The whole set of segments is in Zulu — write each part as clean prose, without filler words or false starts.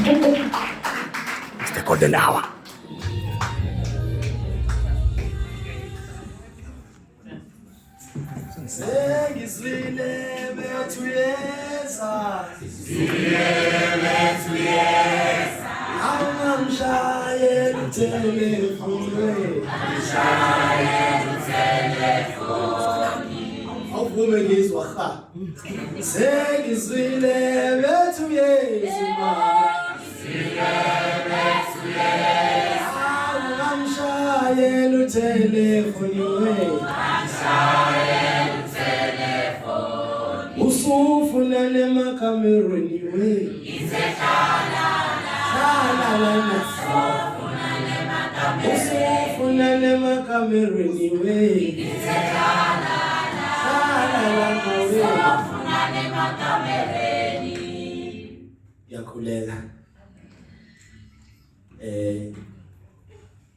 It's the golden hour. Sengizwile bethi uyeza. Awungamshayeli utelefoni. Awuvume ngizwa ha. Sengizwile bethi uyeza mama. Awungamshayeli utelefoni we. Usufuna nemakamerweni we. Hlala lana. Usufuna nemakamerweni we. Hlala lana we. Ngiyakhuleka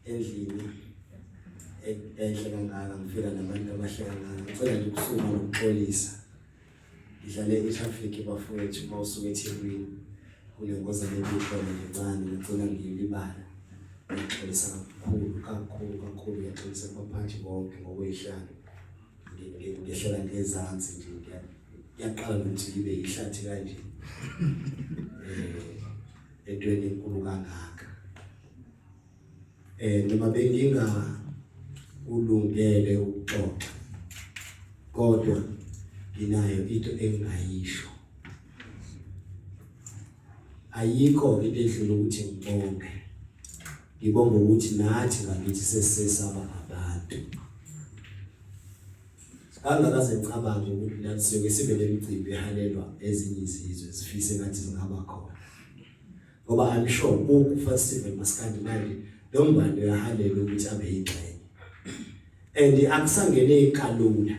endlini enhle kangaka, ngifika nabantu abahle kangaka. Ngicela nje ukusukuma nokuxolisa. Ngidlale i-traffic bafowethu, uma usuka eThekwini kunengozana ebikhona nje encane, ngagcina ngiyilibala. Ngiyaxolisa kakhulu kakhulu kakhulu, ngiyaxolisa kubaphathi bonke ngokwehlanu. Ngehlela ngezansi nje, ngiyaqala nokuthi ngibe yihlathi kanje entweni enkulu kangaka. Noma benginga ulungele ukuxoxa, kodwa nginayo into engingayisho. Ayikho into edlula ukuthi ngibonge. Ngibonga ukuthi nathi ngakithi sesesaba abantu. Angakaze ngicabange ukuthi nathi siyoke sibe nemicimbi ehalelwa ezinye izizwe zifise ngathi zingaba khona. Ngoba I'm sure ku festival maskandi manje lo mbali uyahalela ukuthi abe yingxenye. And akusangene kalula.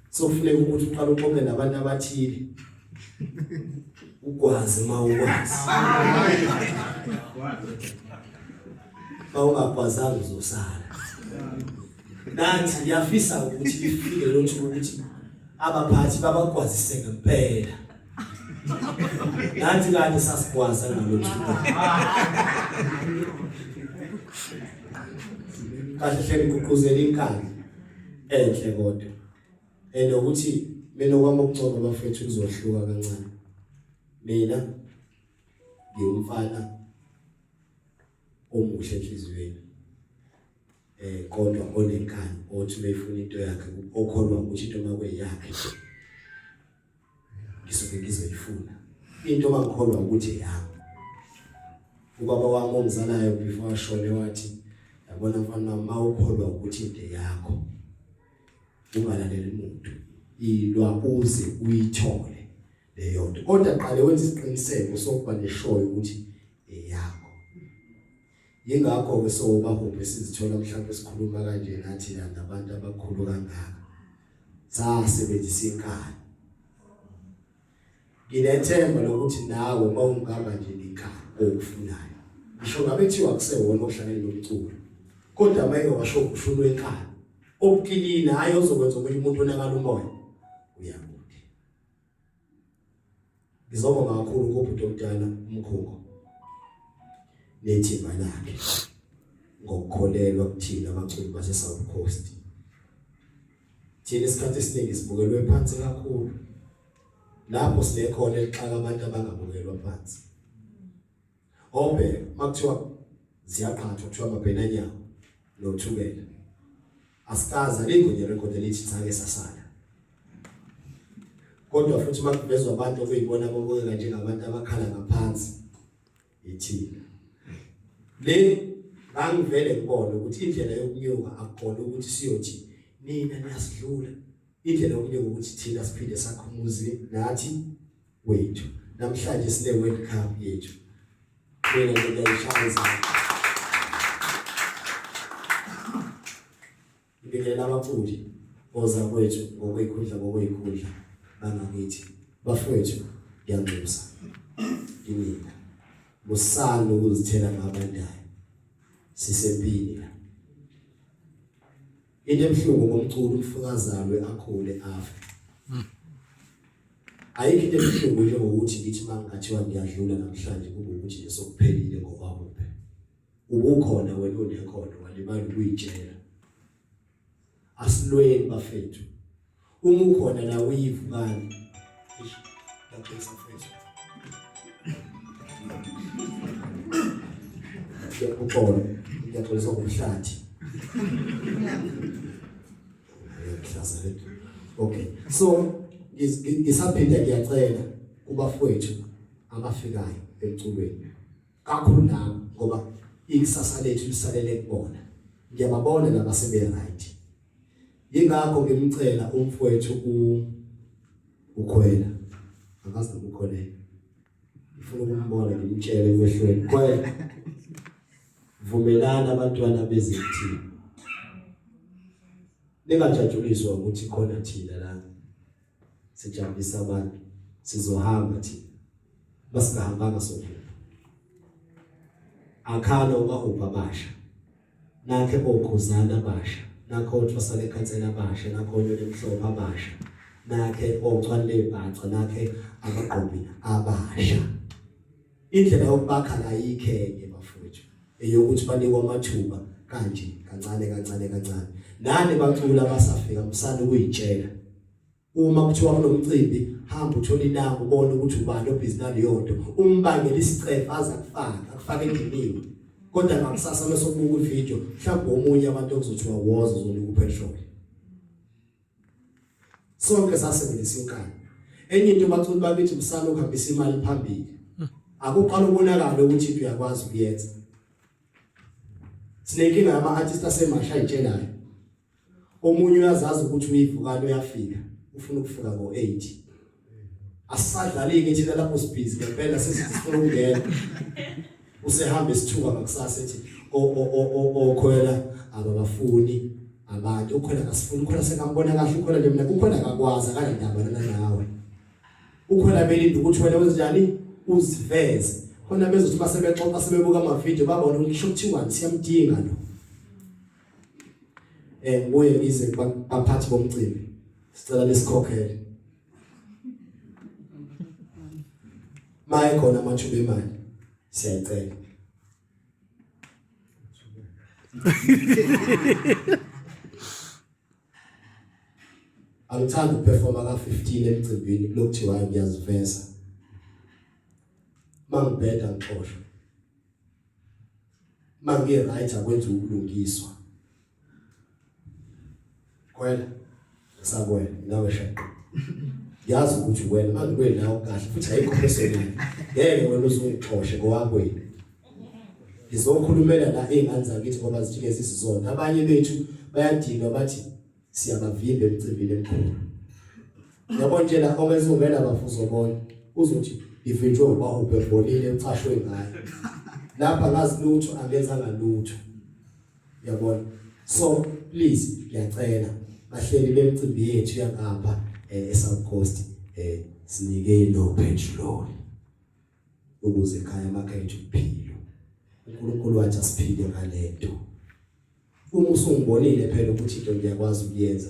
So kufuneka ukuthi uqale uxoxe nabantu abathile. Ukwazi mawukwazi. Mawungakwazanga uzosala. Nathi ngiyafisa ukuthi lifike lelo thuba ukuthi abaphathi babakwazise ngempela. Nathi kade sasigwaza ngalo thuba. Kahle hle ngigqugquzela inkani enhle kodwa. And ukuthi mina okwami ukuncoma bafethu kuzohluka kancane. Mina ngiwumfana omuhle enhliziyweni. Kodwa onenkani, othi beyifuna into yakhe, okholwa ukuthi into makweyakhe ngisuke ngizoyifuna. Into mangikholwa ukuthi eyami. Ubaba wami ongizalayo before ashone wathi, yabona mfana wami, mawukholwa ukuthi into yakho ungalaleli umuntu, ilwa uze uyithole leyo nto, kodwa qale wenze isiqiniseko sokuba neshoyo ukuthi eyakho. Yingakho ke sowubahubhe sizithola mhlawumbe sikhuluma kanje nathi la nabantu abakhulu kangaka, sasebenzisa inkani. Nginethemba lokuthi nawe mawungaba nje nenkani okufunayo, ngisho ngabe kuthiwa kusewona ohlangene nomculo, kodwa uma engawasho ushuni wenkani okukilina, hayi ozokwenza omunye umuntu onakala umoya uyakude. Ngizobonga kakhulu kubhuti omdala uMkhungo nethimba lakhe ngokukholelwa kuthina abaculi base-South Coast. Thina isikhathi esiningi sibukelwe phansi kakhulu, lapho sinekhona elixaka abantu abangabukelwa phansi. Obheka makuthiwa ziyaqhathwa, kuthiwa amabhenanyawo nothukela, asikaze alikho nje record elithi sake sasala. Kodwa futhi makuvezwa abantu okuyibona ababukeka njengabantu abakhala ngaphansi, ithina le ngangivele ngibone ukuthi indlela yokunyuka akukona ukuthi siyothi nina niyasidlula. Indlela yokunyuka ukuthi thina siphinde sakhe umuzi nathi wethu. Namhlanje sine World Cup yethu. Mina nje ngiyayishaya izandla. Ngibingelela abaculi ozakwethu ngokweyikhundla ngokweyikhundla bangakithi. Bafowethu, ngiyanxusa kinina, musani ukuzithela ngabandayo, sisempini la. Into ebuhlungu ngomculo, umfukazalwe akhule afe. Ayikho into ebuhlungu njengokuthi ngithi mangingathiwa ngiyadlula namhlanje kube ukuthi nje sokuphelile ngokwakuphe. Ubukhona wena unekhono walibala ukuyitshela. Asilweni bafethu. Uma ukhona la uyivukani. Eish, ngiyaxolisa mfethu. Uxolo, ngiyaxolisa ngomhlathi. Ngiyahlaza le. Okay. So ngisaphinda ngiyacela kubafowethu abafikayo emculweni. Kakhulu nami ngoba ikusasa lethu lisalele kubona. Ngiyababona laba sebe right. Yingakho ngimcela umfowethu u ukhwela. Angazi noma ukhona. Ngifuna ukumbona ngimtshele emehlweni. Khwela. Vumelana abantwana bezithini. Ningajatshuliswa ukuthi khona thina la. Sijabulisa abantu. Sizohamba thina. Basingahambanga sophuma. Akhala uma upha basha. Nakhe okhuzana abasha, nakhe othwasa lekhansela abasha, nakhe onyoni emhlophe abasha, nakhe ochwane lebhaca, nakhe abagqobi abasha. Indlela yokubakha kayikho enye bafowethu, eyokuthi banikwe amathuba kanje kancane kancane kancane. Nani baculi abasafika musani ukuyitshela. Uma kuthiwa kunomcimbi hamba uthole inamba ubone ukuthi ubani obhizi naleyo nto umbangele isicefe aze akufake akufake endimini kodwa ngakusasa mase ubuka ivideo mhlawumbe omunye abantu okuzothiwa woza uzonika upetrol sonke sasebenzisa inkani enye into baculi bakithi msana ukuhambisa imali phambili akuqala ubonakala ukuthi into uyakwazi ukuyenza sinenkinga yama artist asemasha ayitshelayo Omunye uyazazi ukuthi uyivukane uyafika, ufuna ukufika ngo-8. Asisadlali-ke thina lapho sibhizi ngempela sesithi sifuna ukungena. Usehamba esithuka ngakusasa ethi okhwela ababafuni abantu ukhwela akasifuni ukhwela sekambona kahle ukhwela nje mina ukhwela akakwazi akanandaba nawe ukhona belinde ukuthi wena wenzenjani uziveze khona bezothi uma sebexoxa sebebuka amavidiyo babone ukuthi kusho kuthiwani siyamdinga lo eh ngibuye ngize kubaphathi bomcimbi sicela nisikhokhele maye khona amathuba emali siyayicela angithandi ukuperforma ka-15 emcimbini kulokuthiwa ngiyaziveza mangibheda ngixoshwe mangi right akwenza ubulungiswa kwela sakwela nawe shaqo yazi ukuthi wena mangilwe nawe kahle futhi ayikho personal ngeke wena uzungixoshe ngowakwenu ngizokhulumela la izingane zakithi ngoba zijike zisizona abanye bethu bayadinwa bathi siyabavimba emcimbini emkhulu yabo nje la ongezungena bafu uzobona uzothi ivinjwe uba ubebonile ucashwe ngayo lapha ngazi lutho angenzanga lutho yabona so please ngiyacela bahleli bemcimbi yethu yangapha eh, eSouth Coast eh sinike no petrol ukuze ekhaya amakhaya ethu kuphilwe uNkulunkulu wathi asiphile ngalento uma usungibonile phela ukuthi into ngiyakwazi ukuyenza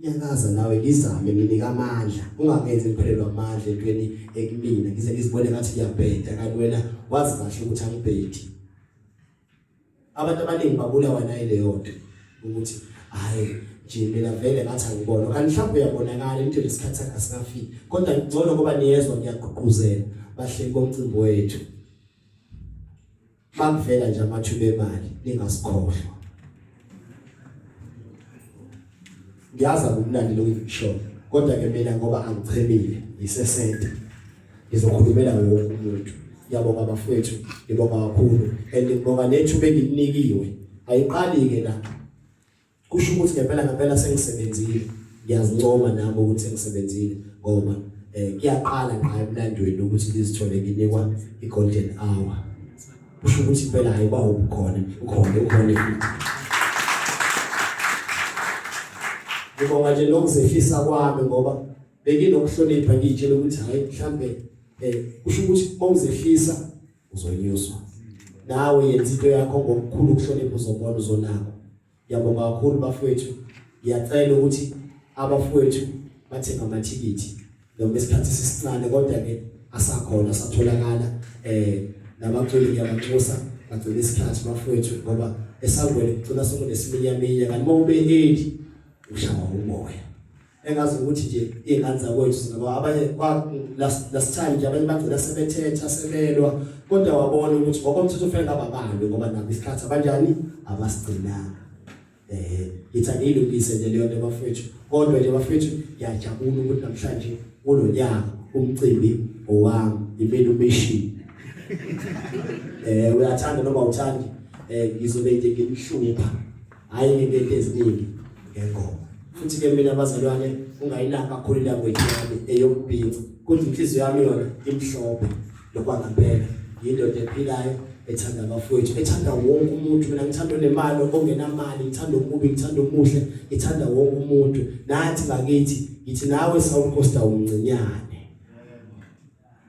nyakaza nawe ngizame nginika amandla ungangenzi ngiphelelwa amandla entweni ekumina ngize ngizibone ngathi ngiyabheda kanti wena wazi kahle ukuthi angibhedi abantu abaningi babulawa nayi leyo nto ukuthi hayi nje mina vele ngathi angibona kanti mhlawumbe uyabonakala into lesikhathi sakhe asikafiki kodwa ngcono ngoba niyezwa ngiyagqugquzela bahleli bomcimbi wethu makuvela nje amathuba emali ningasikhohlwa ngiyazi akumnandi lokhu ngisho kodwa ke mina ngoba angichemile ngisesente ngizokhulumela wonke umuntu ngiyabonga bafowethu ngibonga kakhulu and ngibonga nethuba engilinikiwe ayiqali ke la kusho ukuthi ngempela ngempela sengisebenzile ngiyazincoma nami ukuthi sengisebenzile ngoba eh kuyaqala ngqa emlandweni ukuthi ngizithole nginikwa i-golden hour kusho ukuthi impela hayi ba ubukhona ukhona ukhona futhi ngibonga nje nokuzehlisa kwami ngoba benginokuhlonipha ngiyitshela ukuthi hayi mhlambe eh kusho ukuthi mawuzehlisa uzonyuswa nawe yenza into yakho ngokukhulu ukuhlonipha uzobona uzonakwa ngiyabonga kakhulu bafowethu ngiyacela ukuthi abafowethu bathenga amathikithi. Noma isikhathi sisincane kodwa ke asakhona satholakala eh nabaculi ngiyabanxusa bagcina isikhathi bafowethu ngoba esangweni kugcina sokunesiminyaminya kanti uma ube early ushawa umoya. Engazi ukuthi nje izingane zakwethu zingaba abanye kwa last, last time nje abanye bagcina sebethetha sebelwa kodwa wabona ukuthi ngokomthetho ufanele ngababalwe ngoba nabo isikhathi abanjani abasigcinanga. Eh ngithi angiyilungise nje leyo nto bafethu kodwa nje bafethu ngiyajabula ukuthi namhlanje kulonyaka umcimbi owami imina umission. Eh uyathanda noma uthandi eh ngizobe nje ngimhlupha hayi ngento eziningi ngengoma. Futhi ke mina bazalwane ungayinaki kakhulu language yami eyokubhinca kodwa inhliziyo yami yona imhlophe lokwangampela yindoda ephilayo ethanda abafowethu ethanda wonke umuntu mina ngithanda onemali ongenamali ngithanda omubi ngithanda omuhle ngithanda wonke umuntu nathi ngakithi ngithi nawe South Coast awumncinyane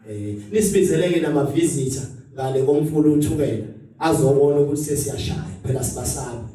eh nisibizeleke nama visitor ngale komfula uthukela azobona ukuthi sesiyashaya phela sibasaba.